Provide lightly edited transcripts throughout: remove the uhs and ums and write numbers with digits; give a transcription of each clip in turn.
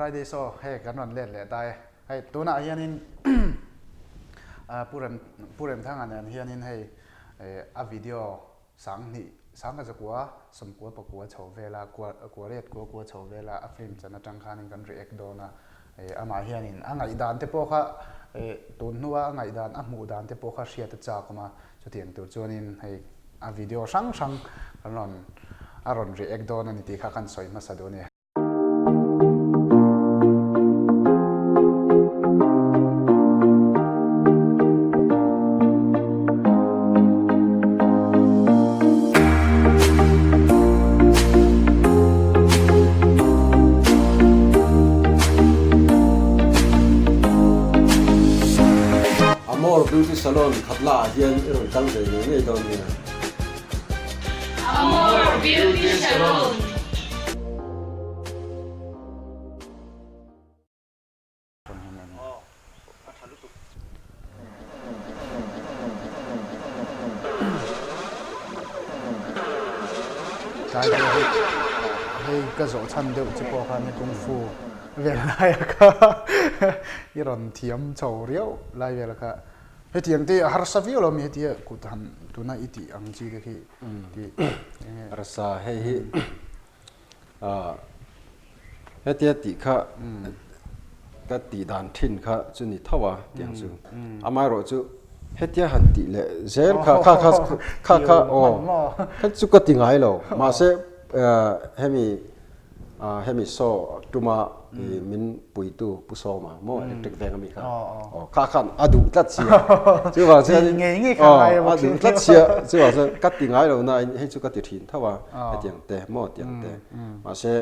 Friday show hei kan rawn let leh ta e. Hei tunah hianin Pu Rem Pu Remthanga nen hianin hei a video sanghnih sangkhat zakua sawmkua pakua chho vela kua kua riat kua kua chho vela a film chan atang khanin kan react dawn a. Amah hianin a ngaihdan te pawh kha tun hnua a ngaihdan a hmuh dan te pawh kha hriat a chak awm a. Chutiang tur chuanin hei a video hrang hrang kan rawn a rawn react dawn a ni tih kha kan sawi hmasa duh a ni. Amor Beauty Salon khatla ah hian i rawn kal ve ngei ngei dawn nia. Amor Beauty Salon. Tlai pawh hi hei ka zawh chhan deuh che pawh khan kung fu vel laia kha i rawn thiam chho riau lai vel kha hetiang te a harsa viau lo mi hetia kut han tuna i tih ang chi te khi tih enge. Harsa hei hi Hetia tih kha ka tih dan thin kha chu ni tho a tiang chu. Amaherawh chu hetia han tih leh zel kha kha kha kha kha aw kha chu ka ti ngai lo. Mahse hemi hemi saw tuma min puitu Pu Sawma maw electric veng ami kha aw kha khan a duh tlat sia chuvang chuan aw a duh tlat sia chuvang chuan ka ti ngai lo nain hei chu ka ti thin tho a. Hetiang te maw tiang te mahse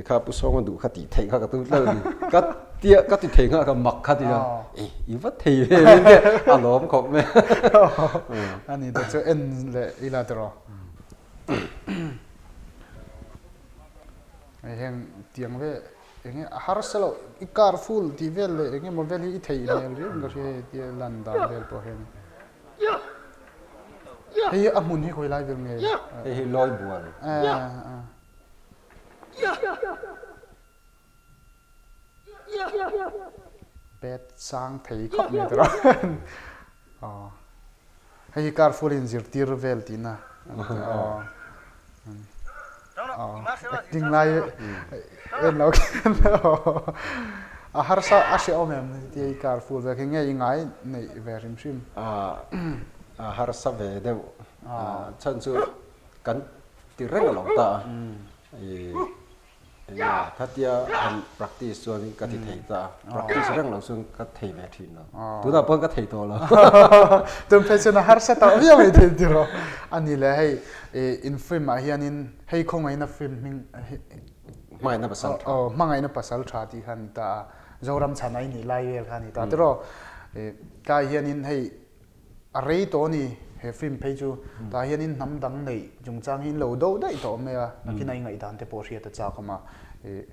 kha pu sawnga duh kha tih theih kha ka tum tlat a ni ka tia ka ti thei nghal ka mak kha ti a e i va thei ve min tia a lawm khawp mai a ni te chu en leh ila tiraw hei heng tiang ve enge a harsa loh i car full tih vel leh enge maw vel hi i theih hmel riau in ka hria hei tia lan dan vel pawh hian. Hei a hmun hi khawi lai vel nge? Hei hi lawi bual. Bet sang thei khawp mai tawh a. Hei hi car full in zirtir vel tihna. Acting lai en lo khian a harsa a hrehawm em tia i car full ve khi nge i ngai neih ve hrim hrim. A harsa ve deuh chhan chu kan ti reng lo ta a. Enge khatia han practice chuan ka ti thei ta a, practice reng lo chuan ka thei ve thin lo. Tunah pawh ka thei tawh lo. Tun phei chuan a harsa tawh viau mai thei ti rawh. A ni le hei in film ah hianin hei khawngaihna film hming Hmangaihna pasal tha. Aw hmangaihna pasal tha tih kha a ni ta a, Zoram chhan a i nih lai vel kha a ni ta tiraw. Tlai hianin hei A rei tawh a ni, he film phei chu. Tah hianin hnam dang neih chungchang hi in lo do daih tawh mai a, nakin a ingaihdan te pawh hriat a chak awm a, ih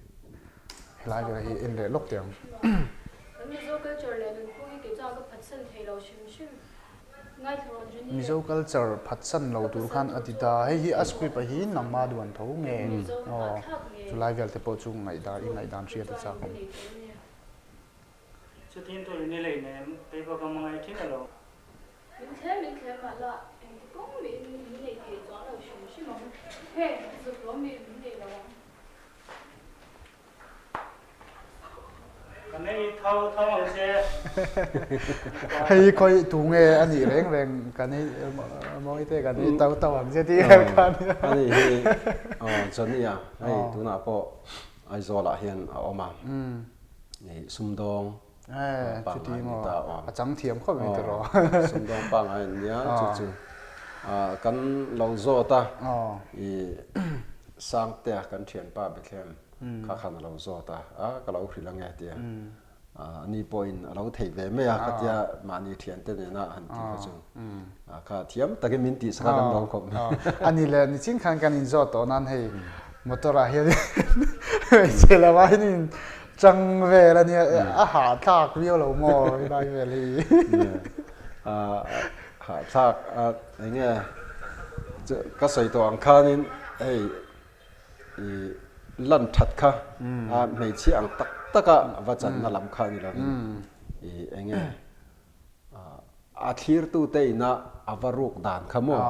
helai vel hi en leh lawk teh ang. Kan Mizo culture leh nunphung hi kei chuan ka phatsan thei lo hrim hrim. Ngaithla rawh Juni. Mizo culture phatsan lo tur khan a ti ta, hei hi a script a hi nangma duan tho nge aw, chulai vel te pawh chu ngaihdan i ngaihdan hriat a chak awm. Chutin tur in i lei nem, kei pawh ka hmangaih thin alo. Min thlem min thlem mah la, engti kawng miin min neih theih chuang lo hrim hrim ang. Heng zuk lo miin min nei lo ang. Ka nei tho tho ang che. Hei khawi tu nge a nih reng reng ka nei mawi te ka nei tho tho ang che tih vel kha a nia. A nih hi Johnny a, hei tunah pawh Aizawl ah hian a awm a. Sumdawng pangngai ni ta aw. A chang thiam khawp mai tiraw. Sumdawng pangngai an nia chu chu kan lo zawt a i Sangtea kan thianpa Bethlehem kha khan a lo zawt a a ka lo hrilh ange tia ani pawhin a lo theih ve mai a khatia mahni thiante nena han tih kha chu kha thiam takin min tih sak a kan lawm khawp mai. Ani leh nichin khan kan inzawt tawh nan hei motor ah hian hmeichhe lamah hian in chang vel a nia a hahthlak viau lo maw helai vel hi. Hahthlak a enge ka sawi tawh ang khanin hei i. lan that kha a hmeichhia ang tak taka va channa lam kha a ni lovin i eng nge a thlirtute ina a va ruk dan kha maw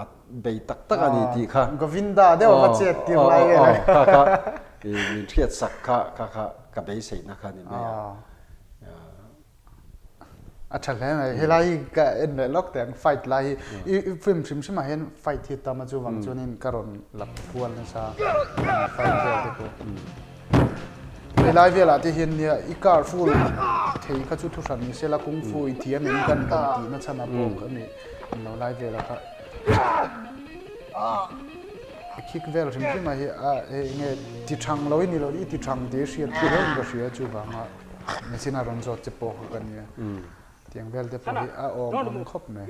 a bei tak tak a ni tih kha Govinda deuh a va chet tir lai vel a kha kha i min hriat sak kha kha kha ka beiseina kha a ni mai a. A tha hle mai. Helai hi ka en leh lawk teh ang fight lai hi. I film hrim hrim ah hian fight hi tam a chuvang chuanin ka rawn lap kual nasa fight vel te pawh. Helai velah te hian nia i car full thei kha chu thu hran ni sela kung fu i thiam em kan rawn tih na chhan a pawh a ni lo lai velah kha. I kick vel hrim hrim ah hi a hei enge ti thang lo i ni lo i ti thang tih hriat viau in ka hria chuvanga. Machine a rawn zawt che pawh kha ka nia. Tiang vel te pawh hi a awm ang khawp mai.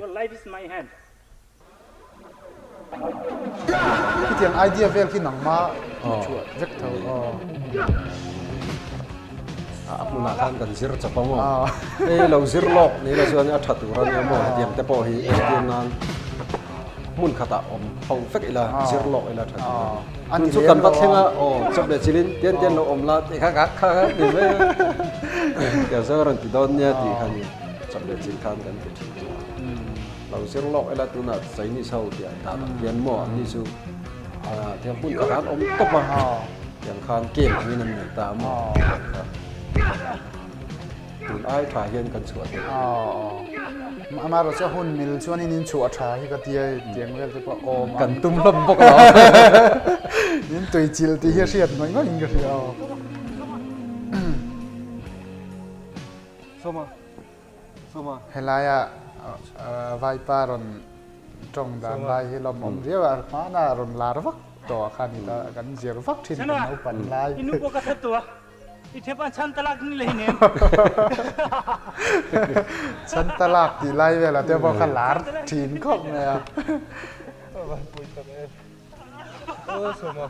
Khitiang idea vel khi nangma tih chhuah vek tho aw. A hmunah khan kan zir chawp ang aw. Hei lo zir lawk ni la chuan a tha tur a nia maw hetiang te pawh hi entir nan hmun khatah awm ho vek ila zir lawk ila tha tur a ni. Chu kan va thleng a aw chawp leh chilin tian tian lo awm la tih kha kha kha ti mai a tiang zawng a rawn ti dawn nia tih kha ni chawp leh chil khan kan ti thin lo zir lawk ila tunah Chinese ho tih an dan ang hian maw an ni chu tiang hmun khat an awm tawp a tiang khan game angin an nei ta a maw Tun ai tha hian kan chhuah theih a ni. Amaherawh chu a hun mil chuanin in chhuah tha hi ka tia tiang vel te pawh awm ang. Kan tum hlawm bawk lo. In tui chilh tih hi a hriat ngawih ngawih in ka hria aw. Sawma Sawma. Helaia vaipa rawn tawng dan lai hi lawmawm riau a, hmana rawn lar vak tawh kha ni ta, kan zir vak thin kan naupan lai. I nu pawh ka that tawh a. I thep an chan talak ni lei nem. Chan talak tih lai velah te pawh kha lar thin khawp mai a.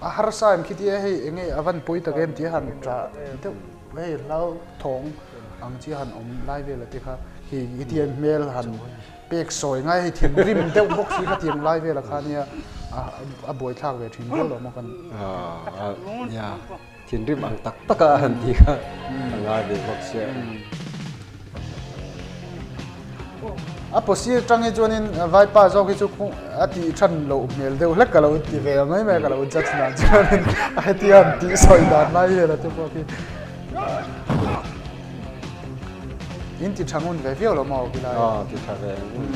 A harsa em khi tia hei enge a van pawi tak em tia han tah deuh hei hlau thawng ang chi han awm lai velah te kha khi tia hmel han pek sawi ngai hei thinrim deuh bawk si kha tiang lai velah kha nia a buaithlak ve thin viau lo maw kan. Thinrim ang tak tak a han tih kha a ngai ve bawk sia. A pawsi atang hi chuanin vaipa zawk hi chu a tih than loh hmel deuh hlek ka lo ti ve mai mai ka lo judge dan chuanin a hetia han tih sawi dan lai vel a te pawh khi in ti tha ngun ve viau lo maw khilai. Aw ti tha ve ngun.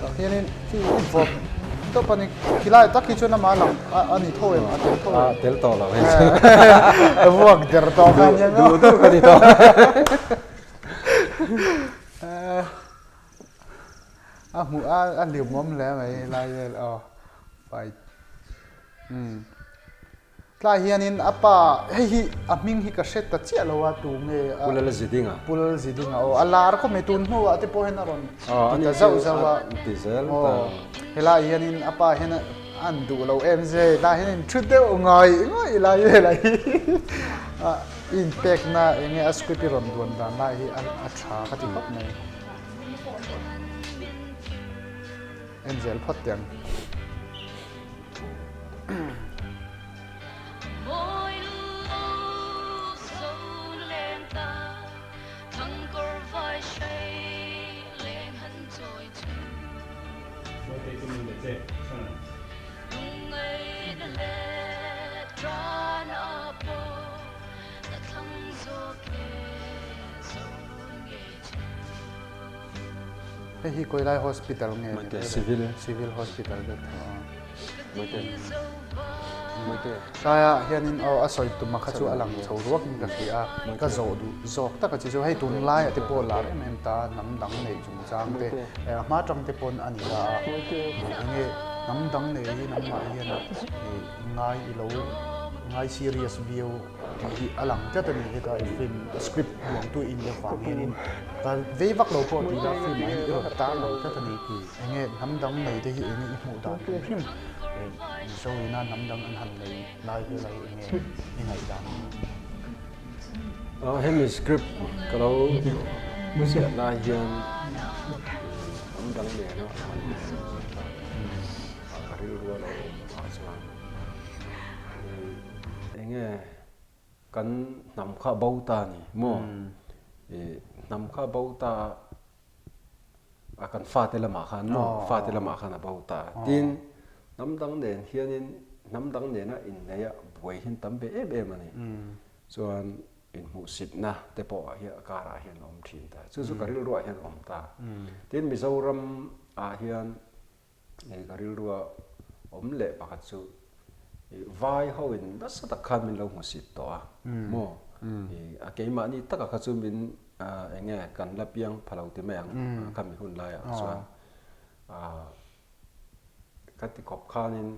Tah hianin khi i vawp tawp a ni. Khilai tak hi chuan amah lang a ni tho em? A tel tho em? A tel tawh lo hei. A vuak der tawh kha nia Duh duh ka ni tawh. A hmuh a a hlimawm hle mai helai vel aw fight. Umm. Tlai hianin a pa, hei hi a hming hi ka hre ta chiah lo a, tu nge a? Pu Lalzidinga. Pu Lalzidinga aw, a lar khawp mai, tun hnuah te pawh hian a rawn ti ta zauh zauh a. Ti zel ta. Aw, helai hianin a pa hian an duh lo em zai, tlai hian in thu deuh ngaih ngaih lai vel a hi a inpekna eng nge a script i rawn duan dan lai hi a tha ka ti khawp mai. En zel phawt teh ang. Hei hi Koilai Hospital nge ni Maite Civil Civil Hospital deuh tho a. Tlaiah hianin aw a sawi tuma kha chu a lang chho ruakin ka hria a, ka zawh duh zawk tak a chi chu hei tunlaiah te pawh lar em em ta hnam dang neih chungchang te a hma tang te pawn a ni ta a, enge hnam dang nei hi nangmah hian ngai i lo ngai serious viau tih hi a lang tlat a ni heta i film script duangtu i nih avang hianin ka vei vak lo pawh tih la film ah hian i rawn tar lang tlat a ni. Enge hnam dang nei te hi enge i hmuh dan hrim hrim Mizo ina hnam dang an han nei lai vel a hi enge i ngaih dan ang? Hemi script ka lo ziah lai hian hnam dang nena an han nei ka rilru a lo awm phah chuan. Enge kan hnam kha bo ta ni maw? Hnam kha bo ta a kan fate lamah khan maw? Fate lamah khan a bo ta. Tin, hnam dang nen hianin hnam dang nena inneia buai hian tam ve em em a ni. Chuan inhmuhsitna te pawh ah hian a karah hian a awm thin ta. Chu chu ka rilruah hian a awm ta. Tin, Mizoram ah hian Hei ka rilrua awm leh pakhat chu i vai ho in nasa tak khan min lo hmusit tawh a maw i a keimahni taka kha chu min eng nge kan la piang pha lo ti mai ang khami hun laiah chuan ka ti khawp khanin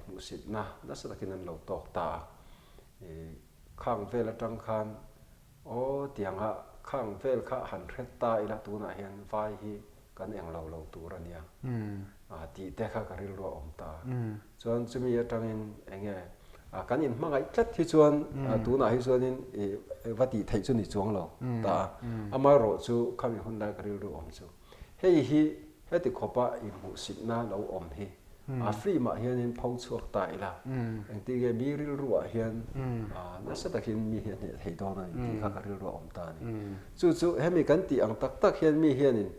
hmuhsitna nasa takin an lo tawk ta a i khang vel atang khan Aw tianga khang vel kha han hret ta ila tunah hian vai hi kan englo lo tur a nia tih te kha ka rilru a awm ta. Chuan chumi atangin enge kan inhmangaih tlat hi chuan tunah hi chuanin va tih theih chu ni chuang lo ta a. Amaherawh chu khami hun lai ka rilru awm chu hei hi Heti khawpa inhmuhsitna lo awm hi a film ah hianin pho chhuak ta ila, engtin nge mi rilru ah hian nasa takin mi hi a hneh thei dawn a ni tih kha ka rilru a awm ta a ni. Chu chu hemi kan tih ang tak tak hian mi hianin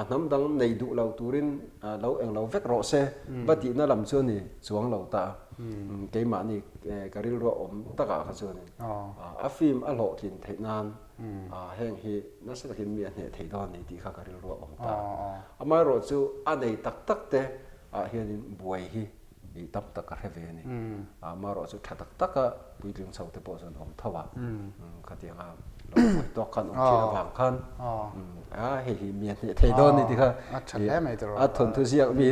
hnam dang nei duh lo turin lo englo vek rawh se va tihna lam chu a ni chuang lo ta a, keimahni ka rilru a awm takah kha chuanin a film a hlawhtlin theih nan Heng hi nasa takin mi a hneh thei dawn a ni tih kha ka rilru a awm ta. Amaherawh chu a nei tak tak te ah hianin buai hi i tam tak ka hre ve a ni. Amaherawh chu tha tak taka puitling chho te pawh chuan awm tho a, khatianga lo buai tawk khan awm thin avang khan a hei hi mi a hneh thei dawn a ni tih kha a thawnthu ziak mi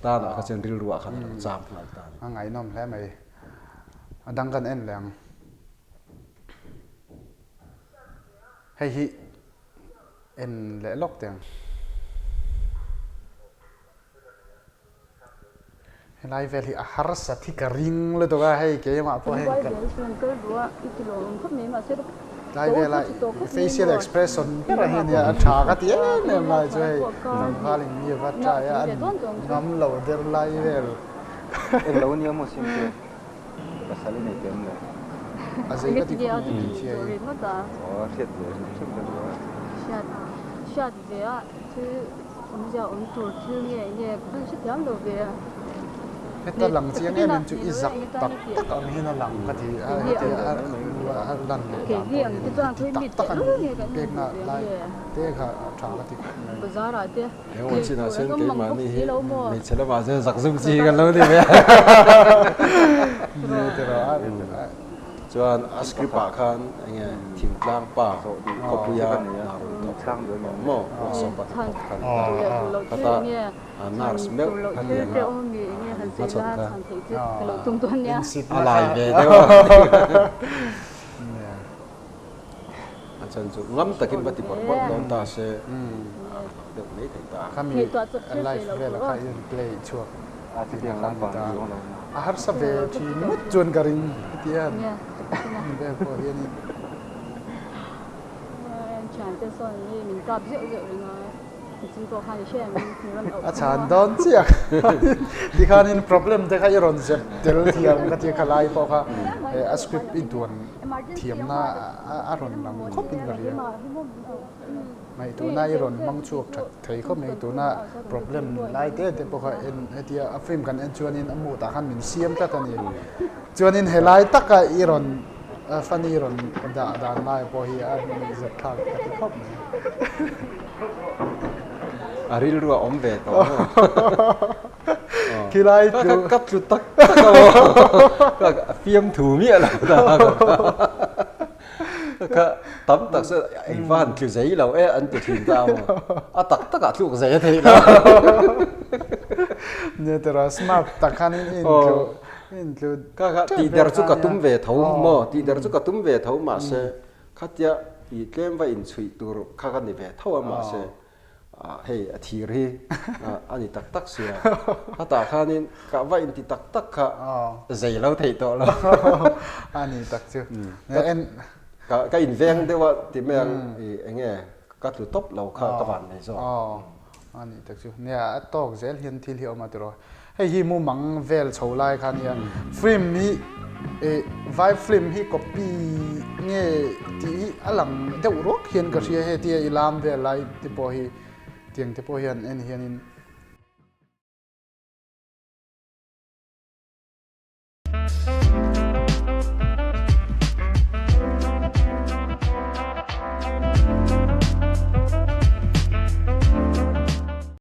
tanah kha chuan rilru ah khan a lo cham nghal ta a ni. A ngaihnawm hle mai. A dang kan en leh ang. Hei hi en leh lawk teh ang. Helai vel hi a harsa thi ka ring lutuk a hei keimah pawh hei ka tlai vela facial expression ber a hi nia a tha ka ti em em lai chu hei tlangval in mi ava try a an ngam lo der lai vel. Englo ania maw Simte? Pasal i nei teh em le? A zei ka ti khawp mai hmeichhia hi. Aw hriat ve hrim hrim ka duh a. Hriat hriat ve a thil awmzia awm tur thil nge nge ka han hrethiam lo ve a. Heta lang chiang em em chu i zak tak tak ang hian a lang ka ti a hetia a lan leh dan pawh hian i ti tak tak a ni pekna lai te kha a tha ka ti khawp mai. Bazar ah te Engemaw chinah chuan keimahni hi hmeichhe lamah chuan zak zum chi hi kan lo ni ve a. Chuan a script ah khan enge thingtlang pa khawpuia hna rawn thawk maw workshop a hnathawk khan khata nurse meuh kha tianga hmachhawn kha a lai ve deuh a. A chan chu ngam takin va ti bawrh bawrh dawn ta se a hlau deuh mai thei ta. Khami live vel kha i rawn play chhuak tih na kha a ni ta. A harsa ve thin ngawt chuan ka ring heti a han vel pawh hianin. A chhan dawn chiah tikhanin problem te kha i rawn zep tel thiam ka ti kha lai pawh kha a script i duan thiamna a rawn lang khawp in ka hria. Ngaihtuahna i rawn hmang chhuak that thei khawp mai tuna problem lai te te pawh kha en hetia a film kan en chuanin a mood ah khan min siam tlat a ni. Chuanin helai taka i rawn funny rawn dah dan lai pawh hi a nuihzat thlak ka ti khawp mai. A rilru a awm ve tawh maw? Khilai tlu. Ka tlu tak tak a maw? Ka fiamthu miah lo ta ka kha. Tam tak chu ei van tlu zei lo e an ti thin ta a maw? A tak takah tluk zei a theih lo. Nia tira smart tak khan in intlu intlu Ka kha tihder chu ka tum ve tho maw? Tihder chu ka tum ve tho mahse khatia i tlem va inchhuih tur kha ka ni ve tho a mahse hei a thir hi a ni tak tak sia khatah khanin ka va inti tak tak kha zei lo theih tawh lo. A ni tak chu. Ka inveng deuh a ti mai ang i eng nge ka tlu tawp lo kha ka van nei zawk. A ni tak chu. Nia a tawk zel hian thil hi a awm a tiraw. Hei hi mumang vel chho lai kha nia film hi. Vai film hi copy nge tih hi a lang deuh ruak hian ka hria hetia i lam vel lai te pawh hi tiang te pawh hian en hianin.